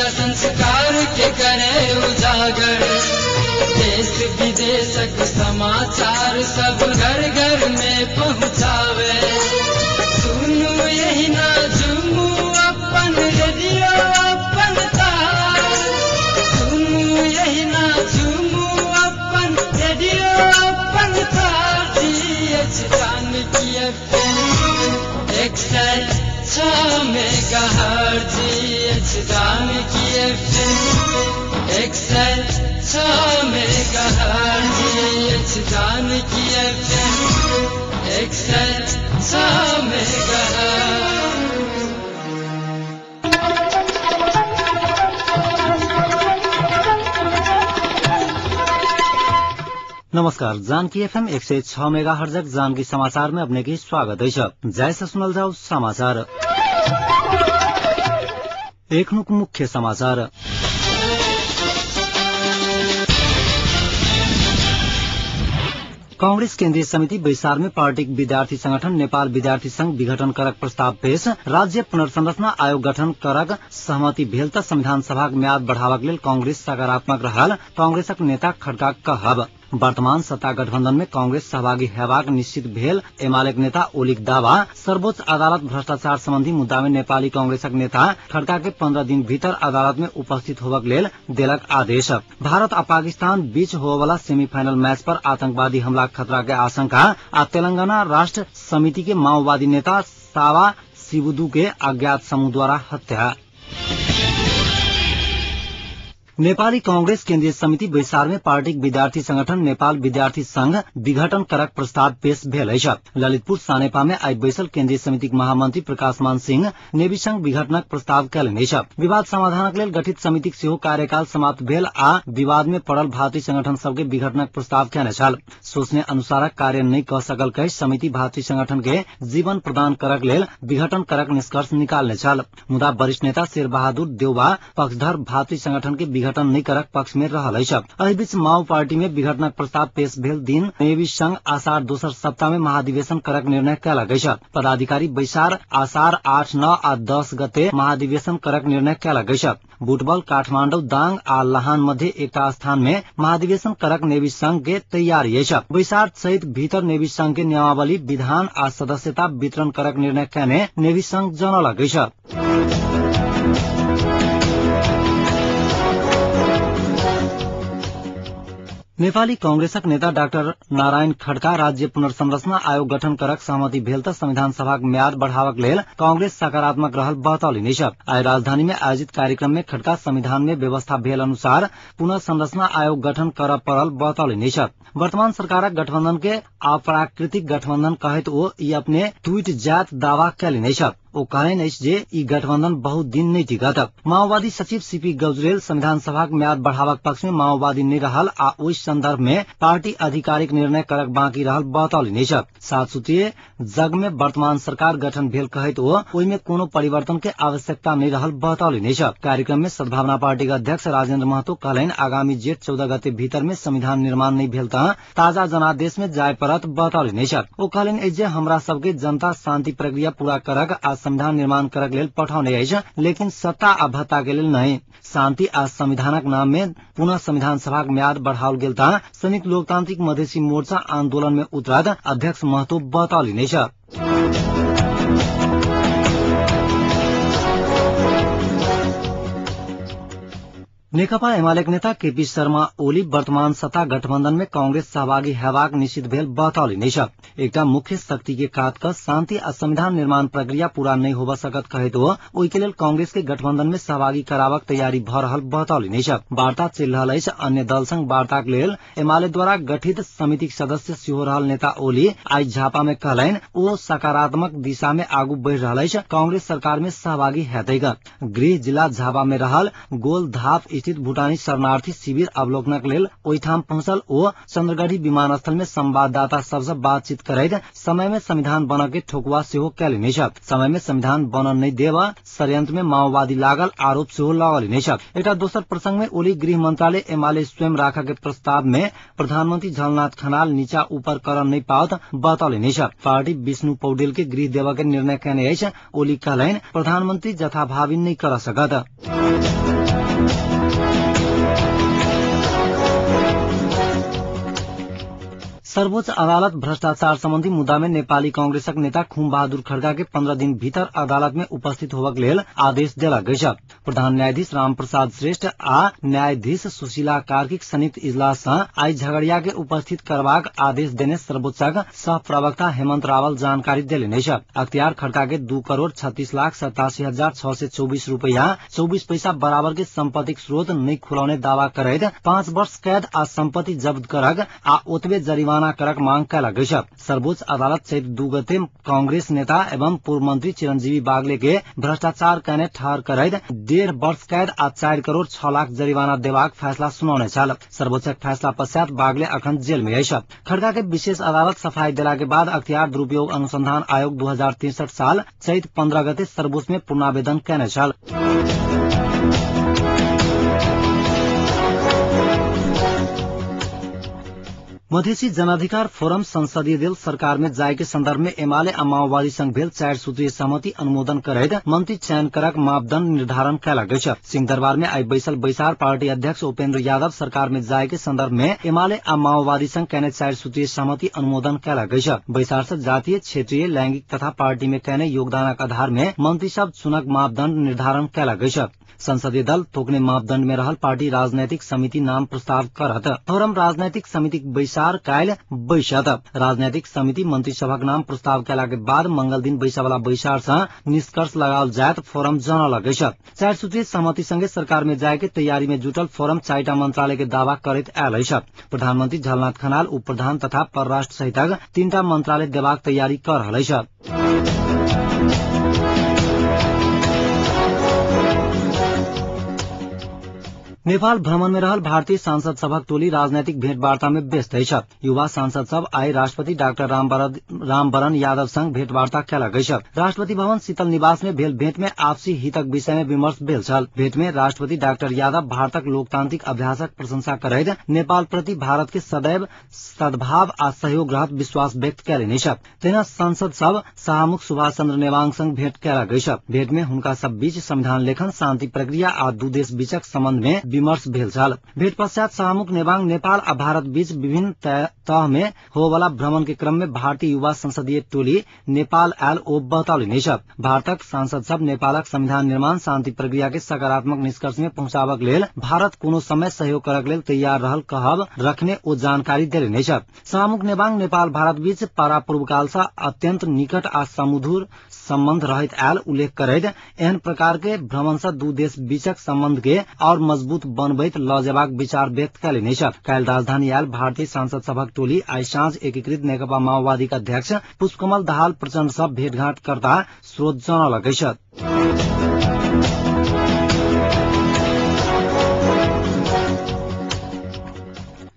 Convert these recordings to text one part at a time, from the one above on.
संस्कार के करे उजागर। देश विदेशक समाचार सब घर घर में पहुँचावे। सुनू यही ना झूमू अपन रेडियो अपन तार। सुनू यही ना झूमू अपन रेडियो अपन तार। Janaki FM 106 megahertz. Janaki FM 106 megahertz. Janaki FM 106 megahertz. नमस्कार, जानकी एफएम 106 मेगाहर्ट्ज जानकी समाचार में अपने के स्वागत है। जय से सुनल जाओ समाचार। एखनुक मुख्य समाचार। कांग्रेस केन्द्रीय समिति बैसार में पार्टी विद्यार्थी संगठन नेपाल विद्यार्थी संघ विघटन करक प्रस्ताव पेश। राज्य पुनर्संरचना आयोग गठन करक सहमति भेल त संविधान सभाक म्याद बढ़ावक लेल कांग्रेस सकारात्मक रहल कांग्रेसक नेता खड्का कहब। वर्तमान सत्ता गठबंधन में कांग्रेस सहभागी हेबाक निश्चित भेल एमालेक नेता ओलीक दावा। सर्वोच्च अदालत भ्रष्टाचार संबंधी मुद्दा में नेपाली कांग्रेसक नेता खड्का के 15 दिन भीतर अदालत में उपस्थित होबक लेल देलक आदेश। भारत आ पाकिस्तान बीच होबला सेमीफाइनल मैच पर आतंकवादी हमला खतरा के आशंका आ तेलंगाना राष्ट्र समिति के माओवादी नेता सावा सिबुदू के अज्ञात समूह द्वारा हत्या। नेपाली कांग्रेस केन्द्रीय समिति बैसार में पार्टी विद्यार्थी संगठन नेपाल विद्यार्थी संघ विघटन करक प्रस्ताव पेश भेल अछि। ललितपुर सानेपा में आई बैसल केन्द्रीय समितिक महामंत्री प्रकाश मान सिंह नेवी संघ विघटनक प्रस्ताव कयलनि अछि। विवाद समाधानक लेल गठित समितिक सेहो कार्यकाल समाप्त भेल आ विवाद में पड़ल भातृ संगठन सबके विघटनक प्रस्ताव कयने छल। सोचने अनुसारक कार्य नहि कऽ सकल कहि समिति भातृ संगठन के जीवन प्रदान करक लेल विघटन करक निष्कर्ष निकालने छल। मुदा वरिष्ठ नेता शेर बहादुर देउवा पक्षधर भातृ संगठन के विघटन नहि करक पक्ष में रहल अछि। एहि बीच माओ पार्टी में विघटनक प्रस्ताव पेश भेल दिन नेवी संघ आषाढ़ दोसर सप्ताह में महाधिवेशन करक निर्णय कयलक अछि। पदाधिकारी बैसार आषाढ़ 8, 9 आ 10 गते महाधिवेशन करक निर्णय कयलक अछि। बुटबल, काठमाडौँ, दाङ आ लहान मध्य एकटा स्थान में महाधिवेशन करक नेवी संघ के तैयारी अछि। बैसार सहित भीतर नेवी संघ के नियमावली, विधान आ सदस्यता वितरण करक निर्णय कयने नेवी संघ जनौलक अछि। नेपाली कांग्रेसक नेता डाक्टर नारायण खड्का राज्य पुनर्संरचना आयोग गठन करक सहमति भेल त संविधान सभाक म्याद बढ़ावक लेल कांग्रेस सकारात्मक रहल बतौलनि अछि। आइ राजधानी में आयोजित कार्यक्रम में खड्का संविधान में व्यवस्था भेल अनुसार पुनः संरचना आयोग गठन करऽ पड़ल बतौलनि अछि। वर्तमान सरकारक गठबंधन के अप्राकृतिक गठबंधन कहैत ओ ई अपने टूटि जायत दावा कयलनि अछि। ओ कहलनि अछि जे ई गठबंधन बहुत दिन नहि टिकत। माओवादी सचिव सीपी गजरेल संविधान सभाक म्याद बढ़ावक पक्ष में माओवादी नहि रहल आ ओहि संदर्भ में पार्टी आधिकारिक निर्णय करक बाँकी रहल बतौलनि अछि। 7 सूत्रीय जग में वर्तमान सरकार गठन भेल कहैत ओ ओहि में कोनो परिवर्तन के आवश्यकता नहि रहल बतौलनि अछि। कार्यक्रम में सद्भावना पार्टी के अध्यक्ष राजेन्द्र महतो कहलनि आगामी जेठ 14 गते भीतर में संविधान निर्माण नहि भेल त ताजा जनादेश में जाय पड़त बतौलनि अछि। ओ कहलनि अछि जे हमरा सबके जनता शांति प्रक्रिया पूरा करक आ संविधान निर्माण करक लेल पठौने अछि, लेकिन सत्ता आ भत्ता के लेल नहि। शांति आ संविधानक नाम में पुनः संविधान सभाक म्याद बढ़ाओल गेल त संयुक्त लोकतांत्रिक मधेसी मोर्चा आंदोलन में उतरत अध्यक्ष महतो बतौलनि अछि। नेकपा एमालेक नेता केपी शर्मा ओली वर्तमान सत्ता गठबंधन में कांग्रेस सहभागी हेबाक निश्चित भेल बतौलनि अछि। एकटा मुख्य शक्ति के कात क शांति आ संविधान निर्माण प्रक्रिया पूरा नहि होब सकत कहैत ओ ओहि के लेल कांग्रेस के गठबंधन में सहभागी कराबक तैयारी भ रहल बतौलनि अछि। वार्ता चलि रहल अछि। अन्य दल संग वार्ताक लेल एमाले द्वारा गठित समितिक सदस्य सेहो रहल नेता ओली आइ झापा में कहलनि ओ सकारात्मक दिशा में आगू बढ़ि रहल अछि, कांग्रेस सरकार में सहभागी हेतैक। गृह जिला झापा में रहल गोलधाप स्थित भूटानी शरणार्थी शिविर अवलोकनक लेल ओहिठाम पहुंचल ओ चंद्रगढ़ी विमानस्थल में संवाददाता सबसँ बातचीत करैत समय में संविधान बनऽ के ठोकुआ सेहो कयलनि अछि। समय में संविधान बनऽ नहि देब षड्यंत्र में माओवादी लागल आरोप सेहो लगौलनि अछि। एकटा दोसर प्रसंग में ओली गृह मंत्रालय एमाले स्वयं राखऽ के प्रस्ताव में प्रधानमंत्री झलनाथ खनाल नीचा ऊपर करऽ नहि पाओत बतौलनि अछि। पार्टी विष्णु पौडेल के गृह देबऽ के निर्णय कयने अछि। ओली कहलनि प्रधानमंत्री जथाभावी नहि करऽ सकत। सर्वोच्च अदालत भ्रष्टाचार संबंधी मुद्दा में नेपाली कांग्रेसक नेता खुम बहादुर खड़का के 15 दिन भीतर अदालत में उपस्थित होबक लेल आदेश देलक अछि। प्रधान न्यायाधीश रामप्रसाद श्रेष्ठ आ न्यायाधीश सुशीला कार्कीक संयुक्त इजलास सँ आइ झगड़िया के उपस्थित करबाक आदेश देने सर्वोच्चक सह प्रवक्ता हेमंत रावल जानकारी देलनि अछि। अख्तियार खड़का के 2,36,87,624 रुपया 24 पैसा बराबर के संपत्तिक स्रोत नहि खुलौने दावा करैत 5 वर्ष कैद आ संपत्ति जब्त करक आ ओतबे जरिमाना करक मांग कयलक अछि। सर्वोच्च अदालत चैत 2 गते कांग्रेस नेता एवं पूर्व मंत्री चिरंजीवी बागले के भ्रष्टाचार कयने ठहर करैत 1.5 वर्ष कैद आ 4 करोड़ 6 लाख जरिमाना देबाक फैसला सुनौने छल। सर्वोच्चक फैसला पश्चात बागले अखन जेल में अछि। खड़का के विशेष अदालत सफाई देला के बाद अख्तियार दुरुपयोग अनुसंधान आयोग 2063 साल चैत 15 गते सर्वोच्च में पुनरावेदन कयने छल। मधेसी जनाधिकार फोरम संसदीय दल सरकार में जाय के संदर्भ में एमाले आ माओवादी संग भेल 4 सूत्रीय सहमति अनुमोदन करैत मंत्री चयन करक मापदंड निर्धारण कयलक अछि। सिंहदरबार में आइ बैसल बैसार पार्टी अध्यक्ष उपेन्द्र यादव सरकार में जाय के संदर्भ में एमाले आ माओवादी संग कयने 4 सूत्रीय सहमति अनुमोदन कयलक अछि। बैसार से जातीय, क्षेत्रीय, लैंगिक तथा पार्टी में कयने योगदानक आधार में मंत्री सब चुनक मापदंड निर्धारण कयलक अछि। संसदीय दल तोकने मापदंड में रहल पार्टी राजनैतिक समिति नाम प्रस्ताव करत। फोरम राजनैतिक समितिक बैसार काल्हि बैसत। राजनैतिक समिति मंत्री सभक नाम प्रस्ताव कयला के बाद मंगल दिन बैसवला बैसार सँ निष्कर्ष लगाओल जायत फोरम जनौलक अछि। 4 सूत्रीय सहमति संगे सरकार में जाय के तैयारी में जुटल फोरम 4टा मंत्रालय के दावा करैत आयल अछि। प्रधानमंत्री झलनाथ खनाल उप प्रधान तथा परराष्ट्र सहितक 3टा मंत्रालय देबाक तैयारी कर रहल अछि। नेपाल भ्रमण में रहल भारतीय सांसद सभक टोली राजनैतिक भेंटवार्ता में व्यस्त अछि। युवा सांसद सब आइ राष्ट्रपति डाक्टर रामवरण यादव संग भेंटवार्ता कयलक अछि। राष्ट्रपति भवन शीतल निवास में भेल भेंट में आपसी हितक विषय में विमर्श भेल छल। भेंट में राष्ट्रपति डाक्टर यादव भारतक लोकतांत्रिक अभ्यासक प्रशंसा करैत नेपाल प्रति भारत के सदैव सद्भाव आ सहयोग रहत विश्वास व्यक्त कयलनि अछि। तहिना सांसद सब सभामुख सुभाष चन्द्र नेवांग संग भेंट कयलक अछि। भेंट में हुनका सब बीच संविधान लेखन, शांति प्रक्रिया आ दू देश बीचक संबंध में विमर्श भेल छल। भेंट पश्चात सभामुख नेवांग नेपाल आ भारत बीच विभिन्न तह में होवला भ्रमण के क्रम में भारतीय युवा संसदीय टोली नेपाल आयल ओ बतौलनि अछि। भारतक सांसद सब नेपालक संविधान निर्माण शांति प्रक्रिया के सकारात्मक निष्कर्ष में पहुंचाबक लेल भारत कोनो समय सहयोग करक लेल तैयार रहल कहब रखने ओ जानकारी देलनि अछि। सभामुख नेवांग नेपाल भारत बीच परापूर्वकाल सँ अत्यंत निकट आ समुधुर संबंध रहैत आयल उल्लेख करैत एहन प्रकार के भ्रमण सँ दू देश बीचक संबंध के और मजबूत बनबैत ल जेबाक विचार व्यक्त कयलनि अछि। काल्हि राजधानी आयल भारतीय सांसद सभक टोली आइ साँझ एकीकृत नेकपा माओवादीक अध्यक्ष पुष्पकमल दाहाल प्रचण्ड सँ भेटघाट करता स्रोत जनौलक अछि।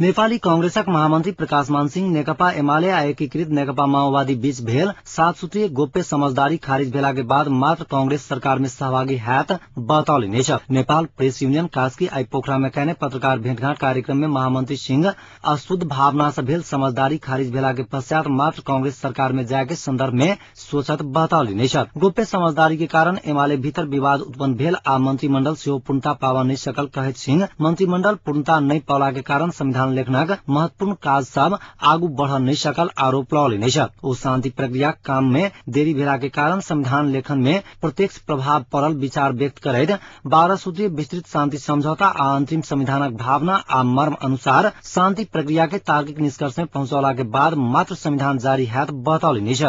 नेपाली कांग्रेसक महामंत्री प्रकाश मान सिंह नेकपा एमाले आ एकीकृत नेकपा माओवादी बीच भेल 7 सूत्रीय गोप्य समझदारी खारिज भेला के बाद मात्र कांग्रेस सरकार में सहभागी हैत बतौलनि अछि। नेपाल प्रेस यूनियन कास्की आइ पोखरा में कयने पत्रकार भेंटघाट कार्यक्रम में महामंत्री सिंह अशुद्ध भावना से भेल समझदारी खारिज भेला के पश्चात मात्र कांग्रेस सरकार में जाय के संदर्भ में सोचत बतौलनि अछि। गोप्य समझदारी के कारण एमाले भीतर विवाद उत्पन्न भेल आ मंत्रिमंडल सेहो पूर्णता पावा नहि सकल कहैत सिंह मंत्रिमंडल पूर्णता नहि पावला के कारण संविधान लेखनक महत्वपूर्ण काज सब आगू बढ़ नहि सकल आरोप लगौलनि अछि। ओ शांति प्रक्रिया काम में देरी भेला के कारण संविधान लेखन में प्रत्यक्ष प्रभाव पड़ल विचार व्यक्त करैत 12 सूत्रीय विस्तृत शांति समझौता आ अंतरिम संविधानक भावना आ मर्म अनुसार शांति प्रक्रिया के तार्किक निष्कर्ष में पहुंचौला के बाद मात्र संविधान जारी हैत बतौलनि अछि।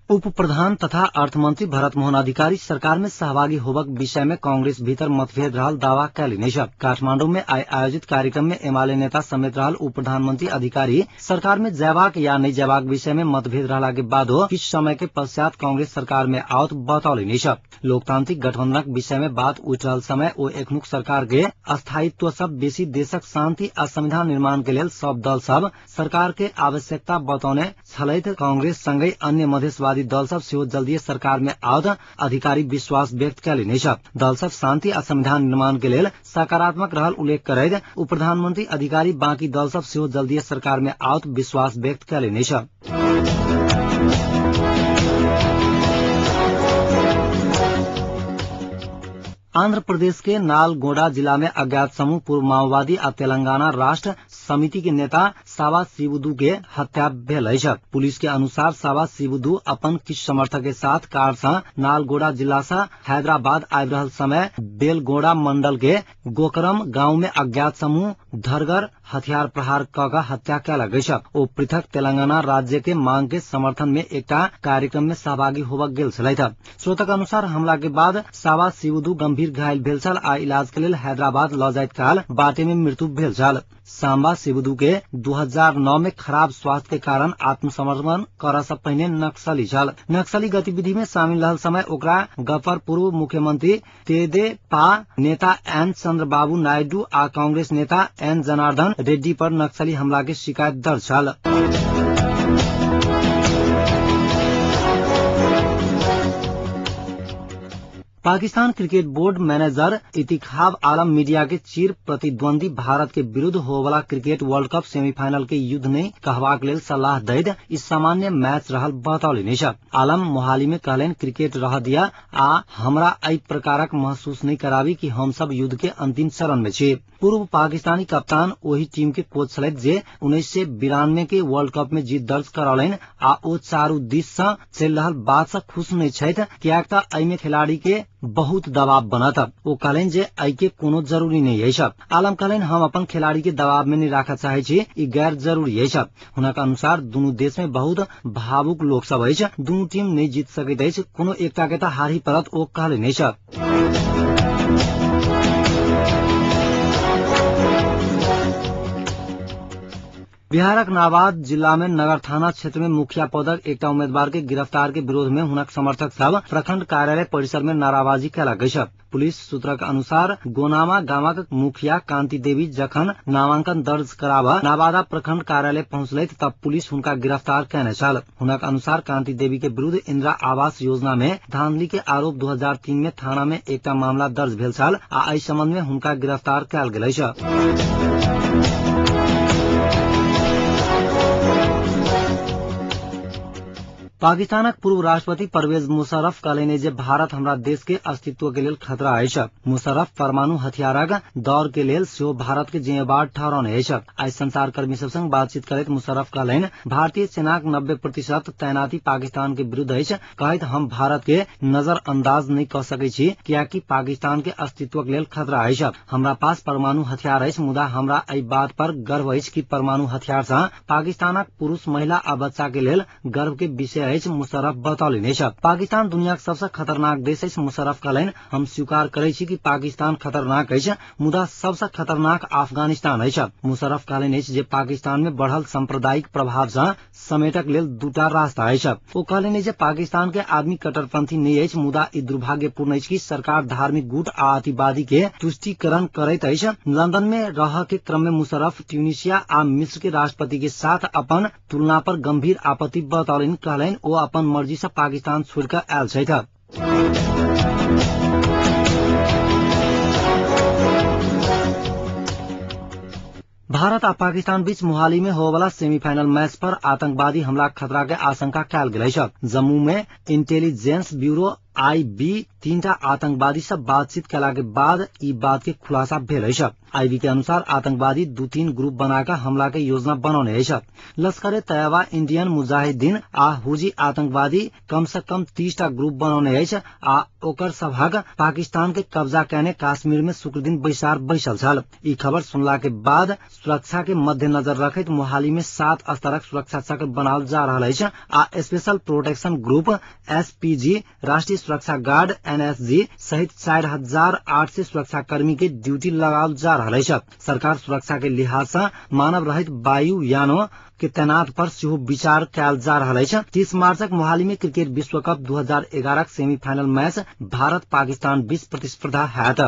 उप प्रधान तथा अर्थमंत्री भरत मोहन अधिकारी सरकार में सहभागी होबक विषय में कांग्रेस भीतर मतभेद रहल दावा कयलनि अछि। काठमांडू में आइ आयोजित कार्यक्रम में एमाले नेता समेत रहल उप प्रधानमंत्री अधिकारी सरकार में जयबाक या नहि जयबाक विषय में मतभेद रहला के बादो किछु समय के पश्चात कांग्रेस सरकार में आओत बतौलनि अछि। लोकतांत्रिक गठबंधनक विषय में बात उठि रहल समय ओ एखनुक सरकार के स्थायित्व सब बेसी देशक शांति आ संविधान निर्माण के लेल सब दल सब सरकार के आवश्यकता बतौने छलैत कांग्रेस संगहि अन्य मधेशवादी दल सब सेहो जल्दीए सरकार में आओत अधिकारी विश्वास व्यक्त कयलनि अछि। दल सब शांति आ संविधान निर्माण के लेल सकारात्मक रहल उल्लेख करैत उप प्रधानमंत्री अधिकारी बाकी दल सब सेहो जल्दीए सरकार में आओत विश्वास व्यक्त कयलनि अछि। आंध्र प्रदेश के नालगोंडा जिला में अज्ञात समूह पूर्व माओवादी आ तेलंगाना राष्ट्र समिति के नेता सावा शिवदू के हत्या भेल अछि। पुलिस के अनुसार सावा शिवदू अपन किछु समर्थक के साथ कार से नालगोंडा जिला से हैदराबाद आबि रहल समय बेलगोंडा मंडल के गोकरम गांव में अज्ञात समूह धरगर हथियार प्रहार क के हत्या कयलक अछि। ओ पृथक तेलंगाना राज्य के मांग के समर्थन में एकटा कार्यक्रम में सहभागी होबय गेल छलथि। स्रोतक अनुसार हमला के बाद सावा शिवदू गंभीर घायल भेल छल आ इलाज के लेल हैदराबाद ल जाइत काल बाटे में मृत्यु भेल छल। सांबा शिवदू के 2009 में खराब स्वास्थ्य के कारण आत्मसमर्पण करऽ से पहिने नक्सली छल। नक्सली गतिविधि में शामिल रहल समय ओकरा गफर पूर्व मुख्यमंत्री तेदेपा नेता एन चंद्रबाबू नायडू आ कांग्रेस नेता एन जनार्दन रेड्डी पर नक्सली हमला के शिकायत दर्ज छल। Pakistan cricket board manager Intikhab Alam media के चिर प्रतिद्वंदी भारत के विरुद्ध होवला क्रिकेट वर्ल्ड कप सेमीफाइनल के युद्ध नहि कहबाक लेल सलाह दैत ई सामान्य मैच रहल बतौलनि अछि। आलम मोहाली में कहलनि, क्रिकेट रह दिया आ हमरा एहि प्रकारक महसूस नहि कराबी कि हम सब युद्ध के अंतिम चरण में छी। पूर्व पाकिस्तानी कप्तान ओहि टीम के कोच छलथि जे 1992 के वर्ल्ड कप में जीत दर्ज करौलनि आ ओ चारू दिस सँ चलि रहल बात सँ खुश नहि छथि, किएक तऽ एहि में खिलाड़ी के बहुत दबाव बनत। ओ कहलनि जे एहि के कोनो जरूरी नहि अछि। आलम कहलनि, हम अपन खिलाड़ी के दबाव में नहि राखऽ चाहै छी, ई गैर जरूरी अछि। हुनक अनुसार दुनू देश में बहुत भावुक लोक सब अछि, दुनू टीम नहि जीत सकैत अछि, कोनो एकटा के तऽ हारही पड़त, ओ कहलनि अछि। बिहारक नाबाद जिला में नगर थाना क्षेत्र में मुखिया पदक एकटा उम्मीदवार के गिरफ्तार के विरोध में हुनक समर्थक सब प्रखंड कार्यालय परिसर में नाराबाजी कयलक अछि। पुलिस सूत्रक अनुसार गोनामा गामक मुखिया कांति देवी जखन नामांकन दर्ज कराबऽ नवादा प्रखंड कार्यालय पहुंचलथि तब पुलिस हुनका गिरफ्तार कयने छल। हुनक अनुसार कांति देवी के विरुद्ध इंदिरा आवास योजना में धांधली के आरोप 2003 में थाना में एकटा मामला दर्ज भेल छल आ एहि संबंध में हुनका गिरफ्तार कयल गेल अछि। पाकिस्तानक पूर्व राष्ट्रपति परवेज मुशर्रफ कहलनि जे भारत हमरा देश के अस्तित्व के लेल खतरा अछि। मुशर्रफ परमाणु हथियारक दौड़ के लेल सेहो भारत के जिम्मेवार ठहरौने अछि। आइ संचारकर्मी सब संग बातचीत करैत मुशर्रफ कहलनि, भारतीय सेनाक 90% तैनाती पाकिस्तान के विरुद्ध अछि। कहैत हम भारत के नजरअंदाज नहि कऽ सकैत छी, कियाकि पाकिस्तान के अस्तित्व के लेल खतरा अछि। हमरा पास परमाणु हथियार अछि, मुदा हमरा एहि बात पर गर्व अछि कि परमाणु हथियार सँ पाकिस्तानक पुरुष, महिला आ बच्चा के लेल गर्व के विषय अछि, मुशर्रफ बतौलनि अछि। पाकिस्तान दुनियाक सबसँ खतरनाक देश अछि, मुशर्रफ कहलनि, हम स्वीकार करै छी कि पाकिस्तान खतरनाक अछि, मुदा सबसँ खतरनाक अफगानिस्तान अछि। मुशर्रफ कहलनि अछि जे पाकिस्तान में बढ़ल सांप्रदायिक प्रभाव सँ समेटक लेल दूटा रास्ता अछि। ओ कहलनि जे पाकिस्तान के आदमी कट्टरपंथी नहि अछि, मुदा ई दुर्भाग्यपूर्ण अछि कि सरकार धार्मिक गुट आ अतिवादी के तुष्टीकरण करैत अछि। लंदन में रहऽ के क्रम में मुशर्रफ ट्यूनिशिया आ मिस्र के राष्ट्रपति के साथ अपन तुलना पर गंभीर आपत्ति बतौलनि। कहलनि, ओ अपन मर्जी से पाकिस्तान छोड़ि कऽ आयल छथि। भारत आ पाकिस्तान बीच मोहाली में होवला सेमीफाइनल मैच पर आतंकवादी हमला खतरा के आशंका कयल गेल अछि। जम्मू में इंटेलिजेंस ब्यूरो आईबी 3टा आतंकवादी से बातचीत कयला के बाद ई बात के खुलासा भेल अछि। आईबी के अनुसार आतंकवादी 2-3 ग्रुप बनाकर हमला के योजना बनौने अछि। लश्कर ए तैयबा, इंडियन मुजाहिदीन आ हुजी आतंकवादी कम से कम 30टा ग्रुप बनौने अछि आ ओकर सभक पाकिस्तान के कब्जा कयने कश्मीर में शुक्र दिन बैसार बैसल छल। ई खबर सुनला के बाद सुरक्षा के मद्देनजर रखैत मोहाली में 7 स्तरक सुरक्षा चक्र बनाओल जा रहल अछि आ स्पेशल प्रोटेक्शन ग्रुप एसपीजी, राष्ट्रीय सुरक्षा गार्ड एनएसजी सहित 4800 सुरक्षा कर्मी के ड्यूटी लगाओल जा रहल अछि। सरकार सुरक्षा के लिहाज से मानव रहित वायु यानों के तैनात पर सेहो विचार कयल जा रहल अछि। 30 मार्चक मोहाली में क्रिकेट विश्व cup 2011 semifinal match Bharat Pakistan बीच प्रतिस्पर्धा हैत।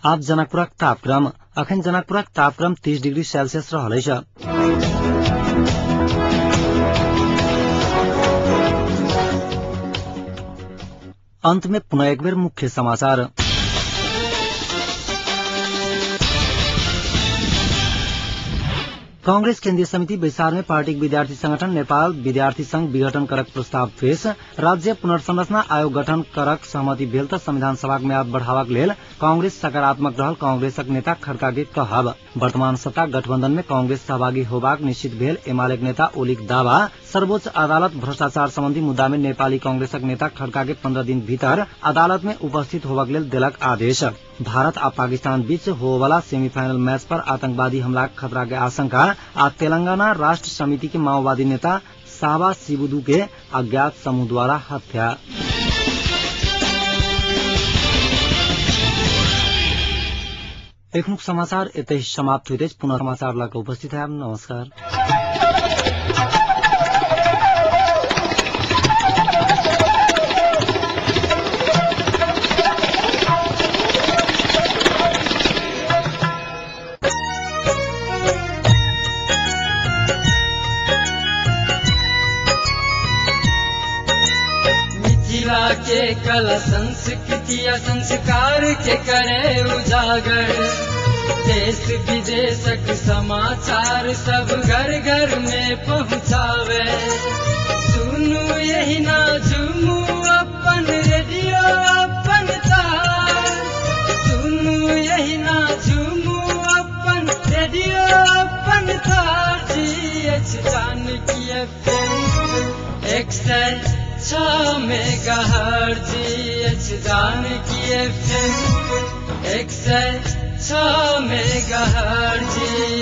आब जनकपुरक तापक्रम। अखन जनकपुरक तापक्रम 30 डिग्री सेल्सियस रहल अछि। अंत में पुनः एक बेर मुख्य समाचार। कांग्रेस केन्द्रीय समिति बैसार में पार्टी विद्यार्थी संगठन नेपाल विद्यार्थी संघ विघटन करक प्रस्ताव पेश। राज्य पुनर्संरचना आयोग गठन करक सहमति भेल त संविधान सभाक म्याद बढ़ावक लेल कांग्रेस सकारात्मक रहल कांग्रेसक नेता खड़का के कहब। वर्तमान सत्ता गठबंधन में कांग्रेस सहभागी होबाक निश्चित भेल एमालेक नेता ओलीक दावा। सर्वोच्च अदालत भ्रष्टाचार सम्बन्धी मुद्दा में नेपाली कांग्रेसक नेता खड़का के 15 दिन भीतर अदालत में उपस्थित होबाक लेल देलक आदेश। भारत आ पाकिस्तान बीच होवाला सेमीफाइनल मैच पर आतंकवादी हमला खतरा के आशंका आ तेलंगाना राष्ट्र समिति के माओवादी नेता साबा सिबुदू के अज्ञात समूह द्वारा हत्या। एखनुक समाचार एतै समाप्त होइत अछि। पुनः समाचार लऽ उपस्थित है। नमस्कार। के कला संस्कृति संस्कार के करे उजागर, देश विदेशक समाचार सब घर घर में पहुँचावे। सुनू यही ना झूमू अपन रेडियो अपन तार, सुनू यही ना झूमू अपन रेडियो अपन तार। जी एच जानकी एफएम 106 मेगाहर्ट्ज़, एच जानकी एफएम 106 मेगाहर्ट्ज़,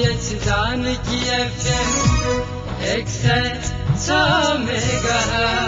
एच जानकी एफएम 106 मेगाहर्ट्ज़।